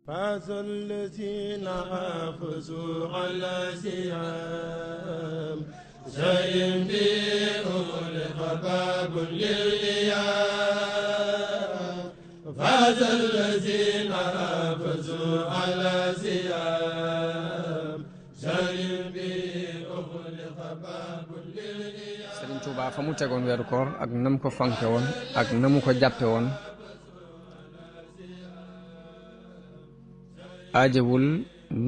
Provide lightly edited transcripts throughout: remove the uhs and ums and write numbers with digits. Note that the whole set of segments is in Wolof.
فاز الذين حافظوا على سيام زين بهم الخباب للإيام فاز الذين حافظوا على سيام زين بهم الخباب للإيام Sëriñ Tuubaa fa mu tegoon weeru koor ak nam ko fanke woon ak na mu ko jàppe woon aajewul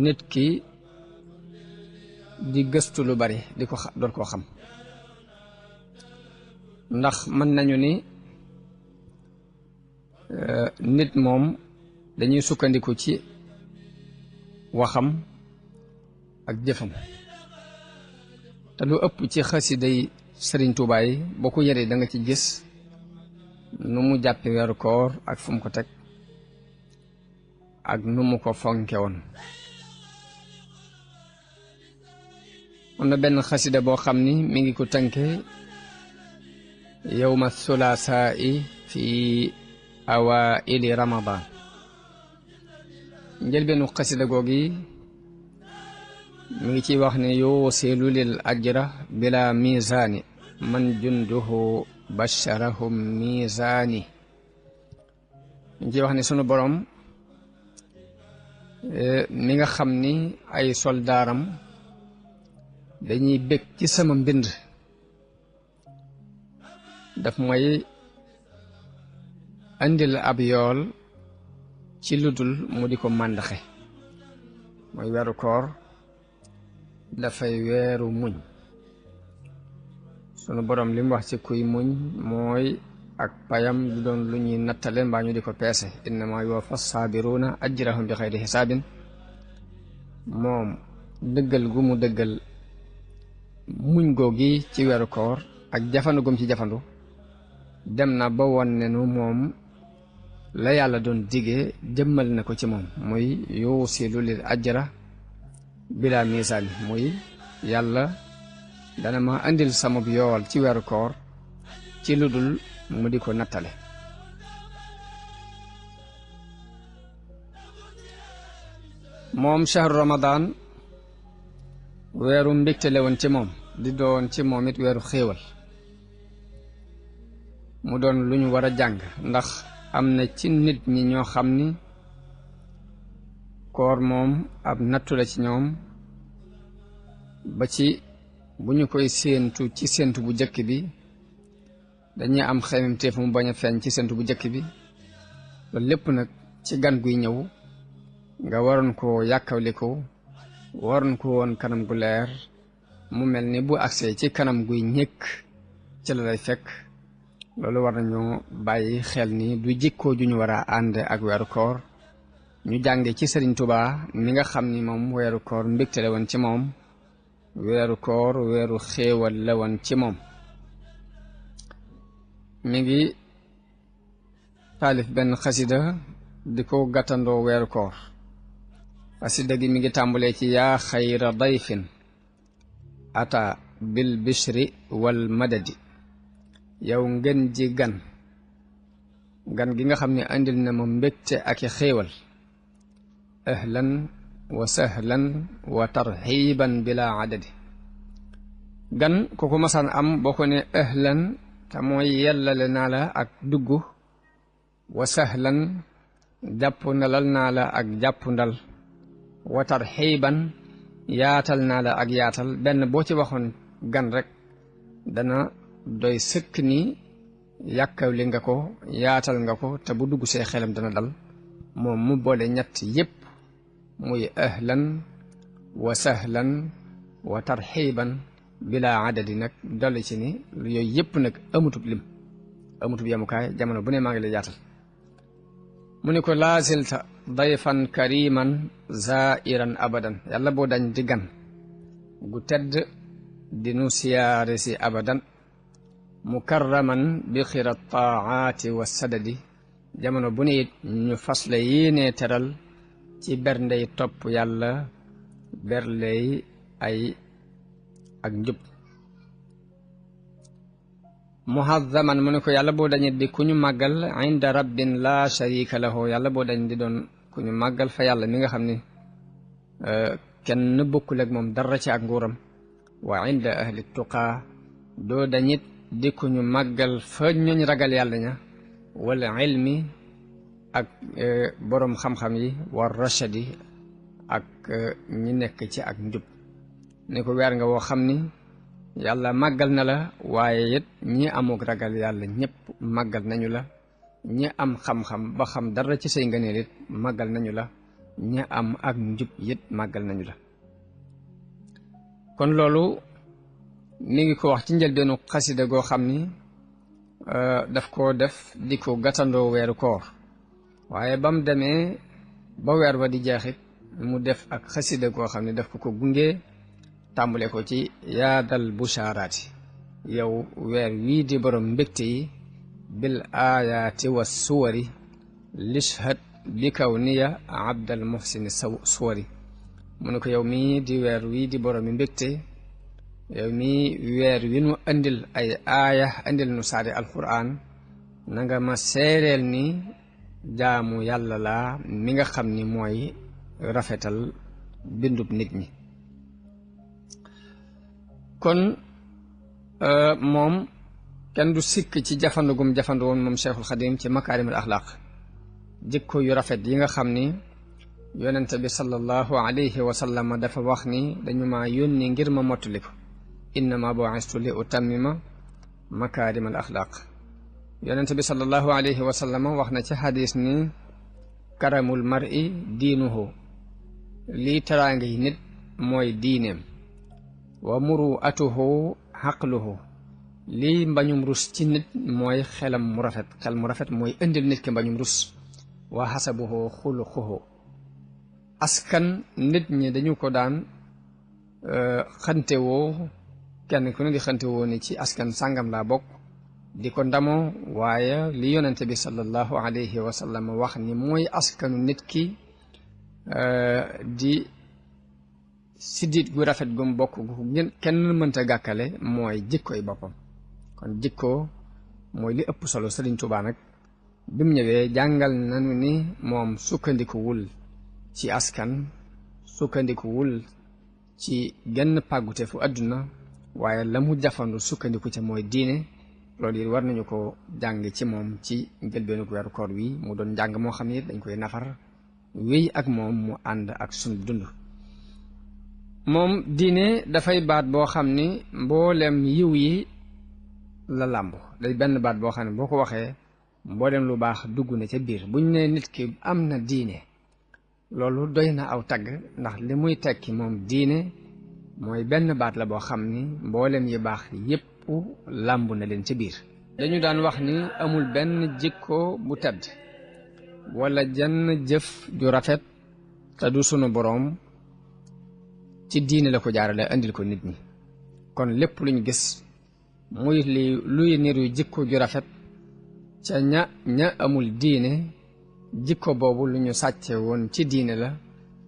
nit ki di gëstu lu bari di ko doon koo xam ndax mën nañu ni nit moom dañuy sukkandiku ci waxam ak jëfam te lu ëpp ci xasida yi Sëriñ Tuubaa yi boo ko yëree da nga ci gis nu mu jàppe weeru koor ak fu mu ko teg ak nu mu ko fonke woon am na benn xasida boo xam ni mi ngi ko tënke yawma thulaasaa'i fi awaa'ili ramadan njëlbeenu xasida googi mi ngi ciy wax ne yuusilu lil ajra bila misaani man junduhu basharahum misaani mi ngi ciy wax ne sunu borom mi nga xam ni ay soldaaram dañuy bég ci sama mbind daf may andil ab yool ci ludul mu di ko màndaxe mooy weeru koor dafay weeru muñ sunu borom li mu wax ci kuy muñ mooy ak payam du doon lu ñuy nattale mbaa ñu di ko peese innama yuwaffa saabiruna ajrahum bi xayri xisaabin moom dëggal gu mu dëggal muñ googi ci weeru koor ak jafandu gum ci jafandu dem na ba won ne nu moom la yàlla doon digee jëmmal na ko ci moom muy yuusilu lil ajra bila misaani muy yàlla dana ma andil sama yool ci weeru koor ci lu dul mu di ko nattale moom shahru ramadan weeru mbégte la woon ci moom di doon ci moom it weeru xéewal mu doon lu ñu war a jàng ndax am na ci nit ñi ñoo xam ni koor moom ab nattu la ci ñoom ba ci bu ñu koy séentu ci séentu bu jëkk bi dañuy am xememteef mu bañ a feeñ ci séentu bu jëkk bi loolu lépp nag ci gan guy ñëw nga waroon koo yàkkawli ko waroon ko woon kanam gu leer mu mel ni bu agsee ci kanam guy ñëkk ci la lay fekk loolu war nañoo bàyyi xel ni du jikkoo ju ñu war a ànd ak weeru koor ñu jànge ci Sëriñ Tuubaa mi nga xam ni moom weeru koor mbégte la woon ci moom weeru koor weeru xéewal la woon ci moom mi ngi taalif benn xasida di ko gàttandoo weeru koor xasida gi mi ngi tàmbalee ci yaa xayra dayfin ata bil bishri wal madadi yow ngeen ji gan gi nga xam ne andil na ma mbégte ak i xéewal ahlan wa sahlan wa tarxiban bila adadi gan ku ko masaan am boo ko ne ahlan te mooy yellale naa la ak dugg wa sahlan jàpp ndalal naa la ak jàpp ndal wa tarxiban yaatal naa la ak yaatal benn boo ci waxoon gan rek dana doy sëkk ni yàkkawli nga ko yaatal nga ko te bu dugg see xelam dana dal moom mu boole ñett yépp muy ahlan wa sahlan wa tarxiban bila adadi nag dolli ci ni yooyu yépp nag amutub lim amutub yemukaay jamono bu ne maa ngi lay yaatal mu ni ko laasilta dayfan kariman zairan abadan yàlla boo dañ di gan gu tedd di nu siyaare si abadan mukarraman bi xira taaati wa sadadi jamono bu ne it ñu fas la yéenee teral ci berndey topp yàlla berley ay ak njub muhazzaman mu ne ko yàlla boo dañit di ku ñu màggal inda rabbin la sharika lahu yàlla boo dañ di doon ku ñu màggal fa yàlla mi nga xam ni kenn bokkul ak moom dara ci ak nguuram wa inda ahli tuqaa doo dañit di ku ñu màggal fa ñooñ ragal yàlla ña wala ilmi ak boroom xam-xam yi war rachadi ak ñi nekk ci ak njub ne ko weer nga woo xam ni yàlla màggal na la waaye it ñi amuk ragal yàlla ñëpp màggal nañu la ñi am xam-xam ba xam dara ci say ngëneel it màggal nañu la ñi am ak njub it màggal nañu la kon loolu mi ngi ko wax ci njëlbeenu xasida goo xam ni daf koo def di ko gàttandoo weeru koor waaye ba mu demee ba weer wa di jeexit mu def ak xasida goo xam ne daf ko gunge tàmbale ko ci yaadal bushaaraati yow weer wii di borom mbégte yi bil aayaati wa suwari lishhad bi kaw niya abdal muhsini suwari mu ne ko yow mii di weer wii di borom mbégte yow mii weer wi nu andil ay aaya andil nu saari alquran na nga ma seereel ni jaamu yàlla laa mi nga xam ni mooy rafetal bindub nit ñi kon moom kenn du sikk ci jafandugum jafandu woon moom Cheikhul Xadim ci makaarimul axlaaq jikko yu rafet yi nga xam ni yonent bi sallallahu alayhi wa sallam dafa wax ni dañu ma yónni ngir ma mottali ko innama bu'istu li utammima makaarimal axlaaq yonent bi sallallahu alayhi wa sallam wax na ci xadis ni karamul mar'i diinuhu lii teraanga yi nit mooy diineem wa muru'atuhu xaqluhu lii mbañum rus ci nit mooy xelam mu rafet xel mu rafet mooy indil nit ki mbañum rus wa xasabuhu xuluquhu askan nit ñi dañu ko daan xantewoo kenn ku ne di xantewoo ni ci askan sàngam laa bokk di ko ndamoo waaye li yonente bi sallallahu alayhi wa sallam wax ni mooy askanu nit ki di siddit gu rafet gum bokk gu kenn mënta gàkkale mooy jikkoy boppam kon jikko mooy li ëpp solo Sëriñ Tuubaa nag bi mu ñëwee jàngal nañu ni moom sukkandikuwul ci askan sukkandikuwul ci genn pàggute fu àdduna waaye la mu jafandu sukkandiku ca mooy diine loolu it war nañu ko jàng ci moom ci njëlbeenu weeru koor wi mu doon njàng moo xam ne dañ koy nafar wéy ak moom mu ànd ak sunu dund moom diine dafay baat boo xam ni mboolem yiw yi la làmb day benn baat boo xam ne boo ko waxee mboolem lu baax dugg na ca biir buñ ne nit ki am na diine loolu doy na aw tagg ndax li muy tekki moom diine mooy benn baat la boo xam ni mboolem yi baax yépp làmb na leen ca biir dañu daan wax ni amul benn jikko bu tedd wala jenn jëf ju rafet te du sunu boroom ci diine la ko jaarale andil ko nit ñi kon lépp luñ gis muy luy niru jikko ju rafet ca ña amul diine jikko boobu lu ñu sàcce woon ci diine la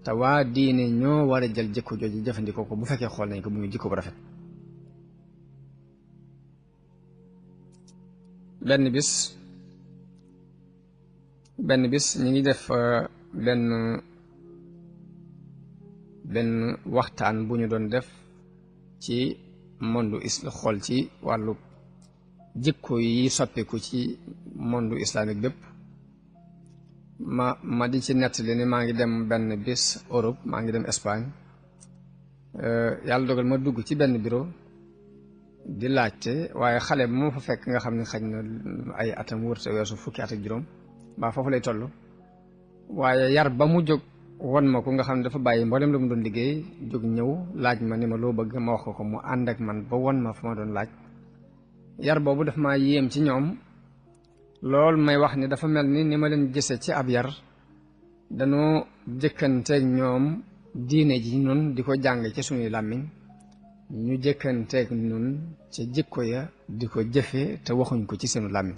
te waa diine ñoo war a jël jikko jooju jëfandikoo ko bu fekkee xool nañ ko bu ñu jikko bu rafet benn bis ñu ngi def benn waxtaan bu ñu doon def ci mondu xool ci wàllu jikko yi soppiku ci mondu islamique bépp ma di ci nettali ni maa ngi dem benn bis Europe maa ngi dem Espagne yàlla dogal ma dugg ci benn bureau di laajte waaye xale bu ma fa fekk nga xam ne xaj na ay atam wërta weesu fukki at ak juróom mbaa foofu lay toll waaye yar ba mu jóg won ma ko nga xam ne dafa bàyyi mboolem la mu doon liggéey jóg ñëw laaj ma ni ma loo bëgg ma wax ko mu ànd ak man ba won ma fa ma doon laaj yar boobu daf maa yéem ci ñoom lool may wax ni dafa mel ni ma leen gise ci ab yar dañoo jëkkanteeg ñoom diine ji nun di ko jàng ci suñuy làmmiñ ñu jëkkanteeg nun ca jikko ya di ko jëfe te waxuñ ko ci seenu làmmiñ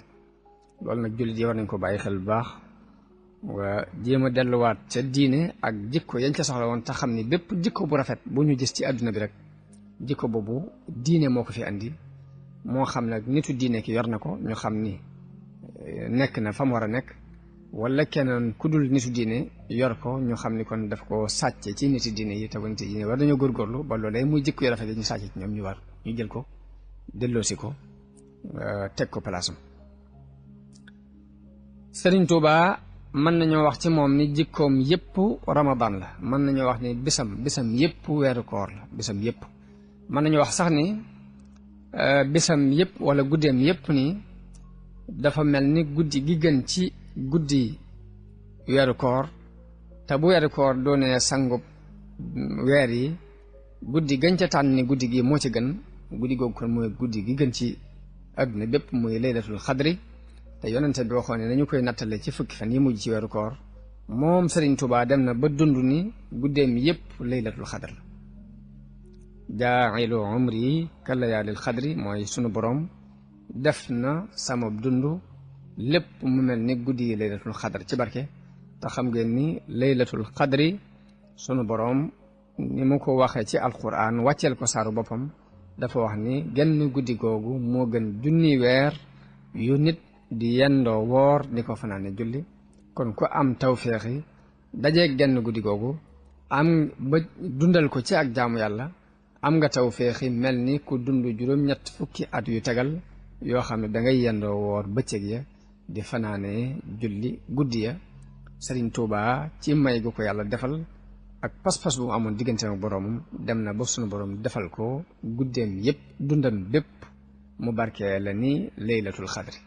loolu nag jullit yi war nañ ko bàyyi xel bu baax waa jéem a delluwaat ca diine ak jikko yañ ca soxla woon te xam ni bépp jikko bu rafet bu ñu gis ci àdduna bi rek jikko boobu diine moo ko fi andi moo xam nag nitu diine ki yor na ko ñu xam ni nekk na fa mu war a nekk wala keneen ku dul nitu diine yor ko ñu xam ni kon daf ko sàcce ci niti diine yi te ba niti diine war dañoo góorgóorlu ba loolee muy jikko yu rafet yi ñu sàcce ci ñoom ñu jël ko delloosi ko teg ko palaasam. Sëriñ Tuubaa mën nañoo wax ci moom ni jikkoom yépp ramadan la, mën nañoo wax ni bisam yépp weeru koor la, bisam yépp mën nañoo wax sax ni bisam yépp wala guddeem yépp ni dafa mel ni guddi gi gën ci guddi weeru koor, te bu weeru koor doonee sangub weer yi guddi gën ca tànn ni guddi gi moo ci gën, guddi googu kon mooy guddi gi gën ci àdduna bépp muy laylatul xadri. te yonente bi waxoon ne nañu koy nattale ci fukki fan yi mujj ci weeru koor, moom Sëriñ Tuubaa dem na ba dund ni guddeem yépp laylatul xadr la. jaa'ilu umri ka layaalil xadri mooy sunu borom def na sama dund lépp mu mel ni guddi yi laylatul xadr ci barke. te xam ngeen ni laylatul xadri sunu borom ni mu ko waxee ci alquran wàcceel ko saaru boppam dafa wax ni genn guddi googu moo gën junni weer yu nit di yendoo woor di ko fanaane julli. kon ku am tawféexi dajeeg genn guddi googu am ba dundal ko ci ak jaamu yàlla, am nga tawféexi mel ni ku dund juróom-ñett fukki at yu tegal yoo xam ne dangay yendoo woor bëccëg ya di fanaane julli guddi ya. Sëriñ Tuubaa ci may gu ko yàlla defal ak pas-pas bu mu amoon diggante ak boroomam dem na ba sunu boroom defal ko guddeem yépp dundam bépp mu barkee la ni laylatul xadri.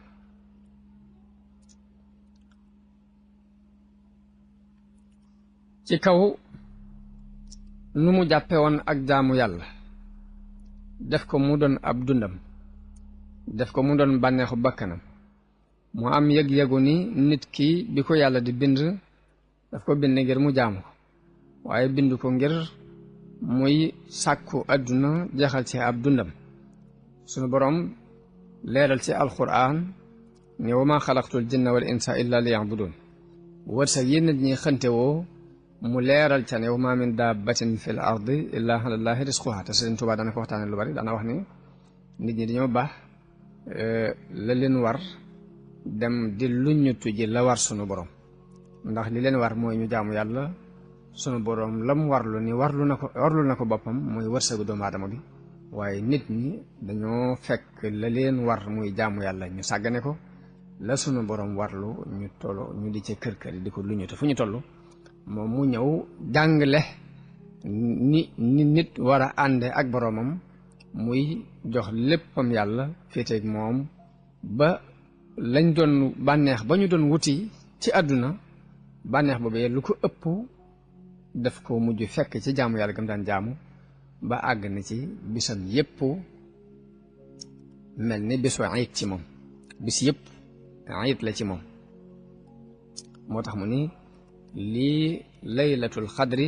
ci kaw nu mu jàppe woon ak jaamu yàlla, def ko mu doon ab dundam, def ko mu doon bànneexu bakkanam, mu am yëg-yëgu ni nit ki bi ko yàlla di bind daf ko bind ngir mu jaamu ko, waaye bind ko ngir muy sàkku àdduna jeexal ci ab dundam. sunu boroom leeral ci alquran ne wa ma xalaqtul jinna wal insa illa liya'budun. wërsëg yi nit ñi xënte woo mu leeral ca ne wa ma min dabbatin fil ardi illa ala llahi risquha. te Sëriñ Tuubaa dana ko waxtaane lu bari, dana wax ni nit ñi dañoo baax la leen war dem di luññutu ji la war sunu borom, ndax li leen war mooy ñu jaamu yàlla. sunu borom lam warlu ni warlu na ko boppam mooy wërsëgu doomu aadama bi, waaye nit ñi dañoo fekk la leen war muy jaamu yàlla ñu sàggane ko, la sunu borom warlu ñu tollu ñu di ca kër kër di ko luññutu fu ñu toll. moom mu ñëw jàngale ni nit war a ànde ak boroomam, muy jox léppam yàlla féeteeg moom ba lañ doon bànneex ba ñu doon wuti ci àdduna, bànneex boobee lu ko ëpp daf ko mujj fekk ci jaamu yàlla gam daan jaamu, ba àgg na ci bisam yépp mel ni bisu ayit ci moom, bis yépp ayit la ci moom. moo tax mu ni lii laylatul xadri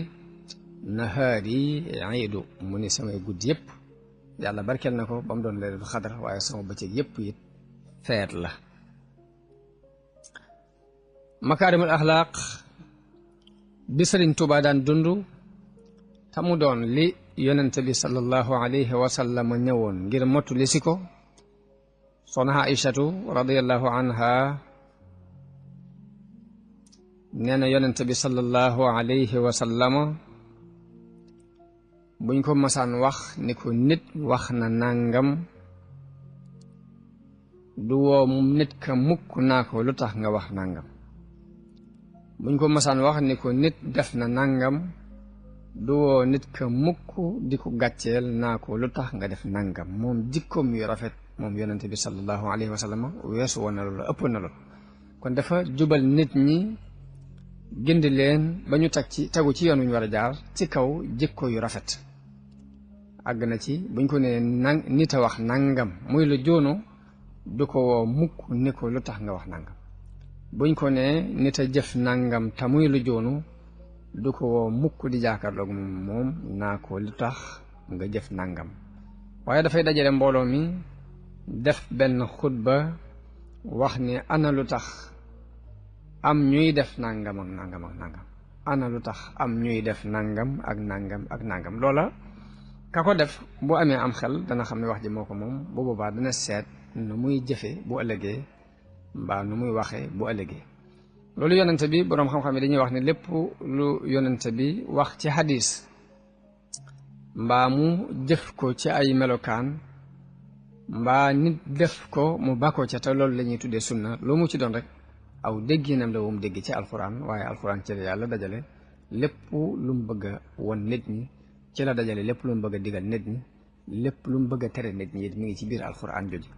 nahaari iidu, mu ni samay guddi yépp yàlla barkeel na ko ba mu doon laylatul xadr, waaye sama bëccëg yépp it feet la. makaarimul axlaaq bi Sëriñ Tuubaa daan dund te mu doon li yonente bi sallallahu alayhi wa sallam ñëwoon ngir mottu li si ko. soxna Aïchatu radiyallahu anha nee na yonente bi sallallahu alayhi wa sallama buñ ko masaan wax ni ko nit wax na nangam, du woo nit ka mukk naa ko lu tax nga wax nangam. buñ ko masaan wax ni ko nit def na nangam, du woo nit ka mukk di ko gàcceel naa ko lu tax nga def nangam. moom jikkoom yu rafet moom yonente bi sallallahu alayhi wa sallam weesu woon na loolu, ëpp na loolu. kon dafa jubal nit ñi, gindi leen ba ñu tegu ci yoon wu ñu war a jaar ci kaw jikko yu rafet. àgg na ci buñ ko nee nit a wax nangam muy lu joonu, du ko woo mukk ni ko lu tax nga wax nangam. buñ ko nee nit a jëf nangam te muy lu joonu, du ko woo mukk di jàkkaarloog moom naa ko lu tax nga jëf nangam. waaye dafay dajale mbooloo mi def benn xutba wax ni ana lu tax am ñuy def nangam ak nangam ak nangam, ana lu tax am ñuy def nangam ak nangam ak nangam. loola ka ko def bu amee am xel dana xam ne wax ji moo ko moom, bu boobaa dana seet nu muy jëfe bu ëllëgee mbaa nu muy waxee bu ëllëgee. loolu yonente bi boroom xam-xam yi dañuy wax ne lépp lu yonente bi wax ci hadis mbaa mu jëf ko ci ay melokaan mbaa nit def ko mu bàkkoo ca te loolu la ñuy tuddee sunna loo mu ci doon rek aw dégginam la wum dégg ci alxuraan waaye alxuraan ci la yàlla dajale lépp lu mu bëgg a won nit ñi ci la dajale lépp lu mu bëgg a digal nit ñi lépp lu mu bëgg a tere nit ñi it mi ngi ci biir alxuraan jooju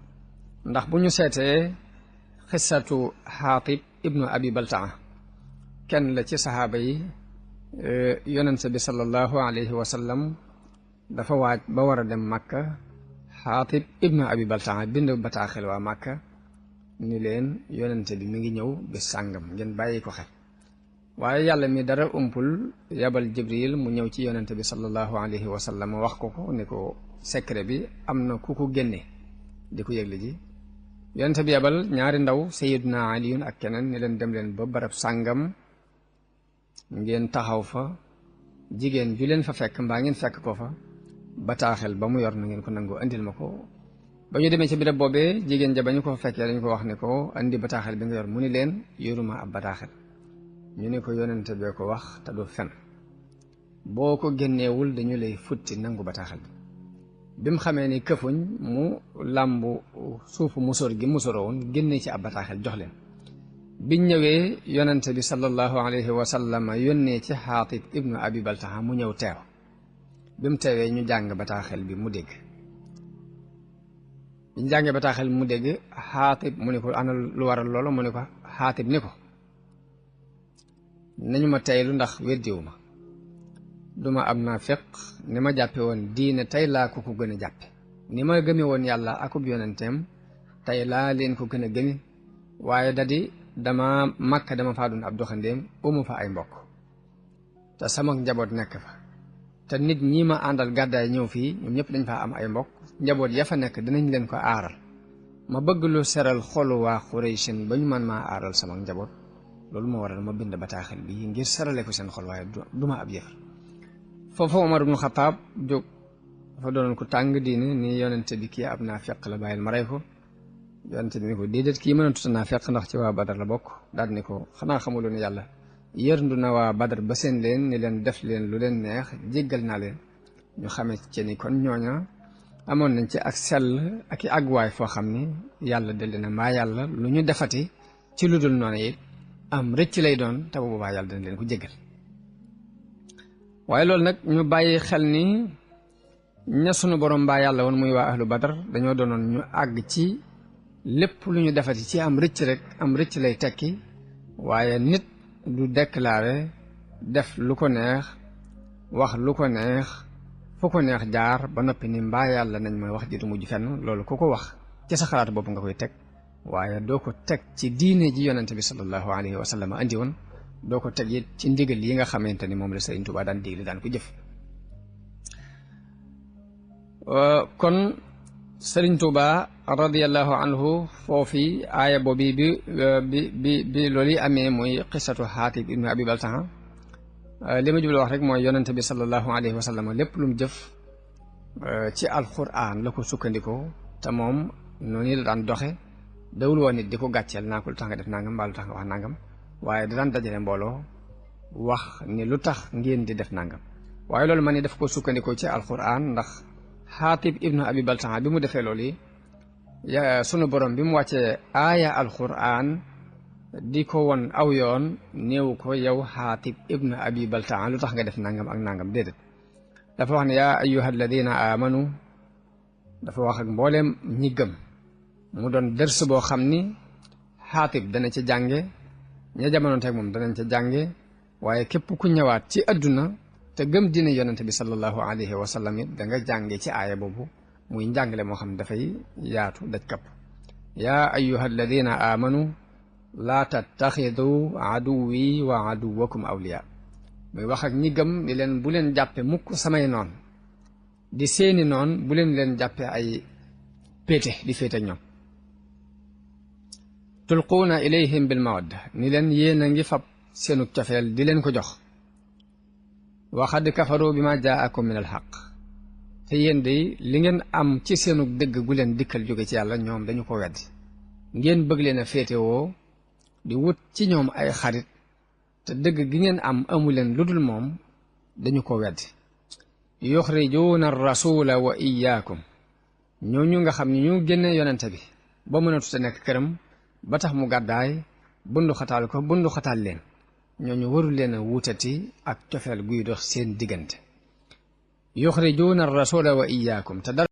ndax bu ñu seetee xissatu xaatib ibnu abi baltaa kenn la ci saxaaba yi yonente bi sallallahu alayhi wa sallam dafa waaj ba war a dem Makka xaatib ibnu abi baltaa bind bataaxel waa Makka ni leen yonente bi mi ngi ñëw bis sàngam ngeen bàyyi ko xel waaye yàlla mi dara umpul yabal jibril mu ñëw ci yonente bi sallallahu alayhi wa sallam wax ko ne ko secret bi am na ku ko génne di ko yëgle ji yonente bi yabal ñaari ndaw sayiduna aliyun ak keneen ni leen dem leen ba barab sàngam ngeen taxaw fa jigéen ju leen fa fekk mbaa ngeen fekk ko fa bataaxel ba mu yor na ngeen ko nangoo andil ma ko ba ñu demee ci birab boobee jigéen ja ba ñu ko fekkee dañu ko wax ne ko andi bataaxel bi nga yor mu ni leen yoruma ab bataaxel ñu ne ko yonente bee ko wax te du fen boo ko génneewul dañu lay futti nangu bataaxel bi mu xamee ni këfuñ mu làmbu suufu musóor gi musóoroo woon génne ci ab bataaxel jox leen biñ ñëwee yonente bi sallallahu alayhi wa sallam yónnee ci xaatib ibnu abi baltaha mu ñëw teew bi mu teewee ñu jàng bataaxel bi mu dégg biñ jàngee bataaxel mu dégg xaatib mu ne ko ana lu waral loolu mu ne ko xaatib ni ko nañu ma teylu ndax weddiwu ma duma am naafiq ni ma jàppe woon diine tey laa ko gën a jàppe ni ma gëme woon yàlla akub yonenteem tey laa leen ko gën a gëme waaye dadi dama Makka dama faa doon ab doxandéem umu fa ay mbokk te sama njaboot nekk fa te nit ñi ma àndal gàddaay ñëw fii ñoom ñëpp dañ faa am ay mbokk njaboot ya fa nekk dinañ leen ko aaral ma bëgg lu seral xolu waa Xuraysin ba ñu man maa aaral sama njaboot loolu moo waral ma bind bataaxel bi ngir sarale ko seen xol waaye duma ab yëfar foofu Omar ibnu Xataab jóg dafa doonoon ko tàng diine ni yonente bi kii ab naafiq la bàyyil ma rey ko yonente bi ni ko déedéet kii mënatut a naafiq ndax ci waa Badar la bokk daal ni ko xanaa xamuloon yàlla yërndu na waa Badar ba seen leen ni leen def leen lu leen neex jéggal naa leen ñu xamee ci ni kon ñooña amoon nañ ci ak sell ak i àgguwaay foo xam ni yàlla delli na maa yàlla lu ñu defati ci lu dul noonu it am rëcc lay doon te bu boobaa yàlla dana leen ko jéggal waaye loolu nag ñu bàyyi xel ni ña sunu borom mbaa yàlla woon muy waa ahlu badar dañoo doonoon ñu àgg ci lépp lu ñu defati ci am rëcc rek am rëcc lay tekki waaye nit du déclaré def lu ko neex wax lu ko neex fu ko neex jaar ba noppi ni mbaa yàlla nañ ma wax ji du mujj fenn loolu ku ko wax ci sa xalaat bopp nga koy teg waaye doo ko teg ci diine ji yonente bi sallallahu alayhi wa sallam andi woon doo ko teg it ci ndigal yi nga xamante ni moom la Sëriñ Tuubaa daan digle daan ko jëf kon Sëriñ Tuubaa radiyallahu anhu foofi aaya boobi bi loolu yi amee muy qissatu Xaatib ibnu Abi Baltaha li ma jublu wax rek mooy yonente bi sallallahu alayhi wa sallam lépp lu mu jëf ci alquran la ko sukkandikoo te moom noonu la daan doxe dawul woon nit di ko gàcceel naa ko lu tax nga def nangam mbaa lu tax nga wax nangam waaye da daan dajale mbooloo wax ni lu tax ngeen di def nangam waaye loolu man ni daf ko sukkandikoo ci alquran ndax Xaatib ibnu Abi Baltaha bi mu defee loolu yi sunu borom bi mu wàccee aaya alquran di ko won aw yoon néew ko yow Xaatib ibnu Abi Baltaha lu tax nga def nangam ak nangam déedéet dafa wax ne yaa ayyuha alladina amanu dafa wax ak mbooleem ñi gëm mu doon dërs boo xam ni Xaatib dana ci jànge ña jamonoon teg moom danañ ca jànge waaye képp ku ñëwaat ci adduna te gëm dina yonente bi sallallahu alayhi wa sallam it da nga jànge ci aaya boobu muy njàngale moo xam ne dafay yaatu daj kapp yaa ayyuha alladina amanu laa tattaxidu aduwi wa aduwakum awliya muy wax ak ñi gëm ni leen bu leen jàppe mukk samay noon di seeni noon bu leen jàppe ay péete di féete ak ñoom tulquuna ilayhim bil mawadda ni leen yéen a ngi fab seenu cofeel di leen ko jox wa xad kafaru bi ma jaakum min al xaq te yéen day li ngeen am ci seenu dëgg gu leen dikkal jóge ci yàlla ñoom dañu ko weddi ngeen bëgg leen a féetewoo di wut ci ñoom ay xarit te dëgg gi ngeen am amuleen lu dul moom dañu ko weddi yuxrijuuna ar-rasula wa iyaakum ñooñu nga xam ne ñu génne yonente bi ba mënatut a nekk këram ba tax mu gàddaay bundu xataal leen ñooñu warul leen a wuutati ak cofeel guy dox seen diggante yuxrijuuna ar-rasula wa iyaakum te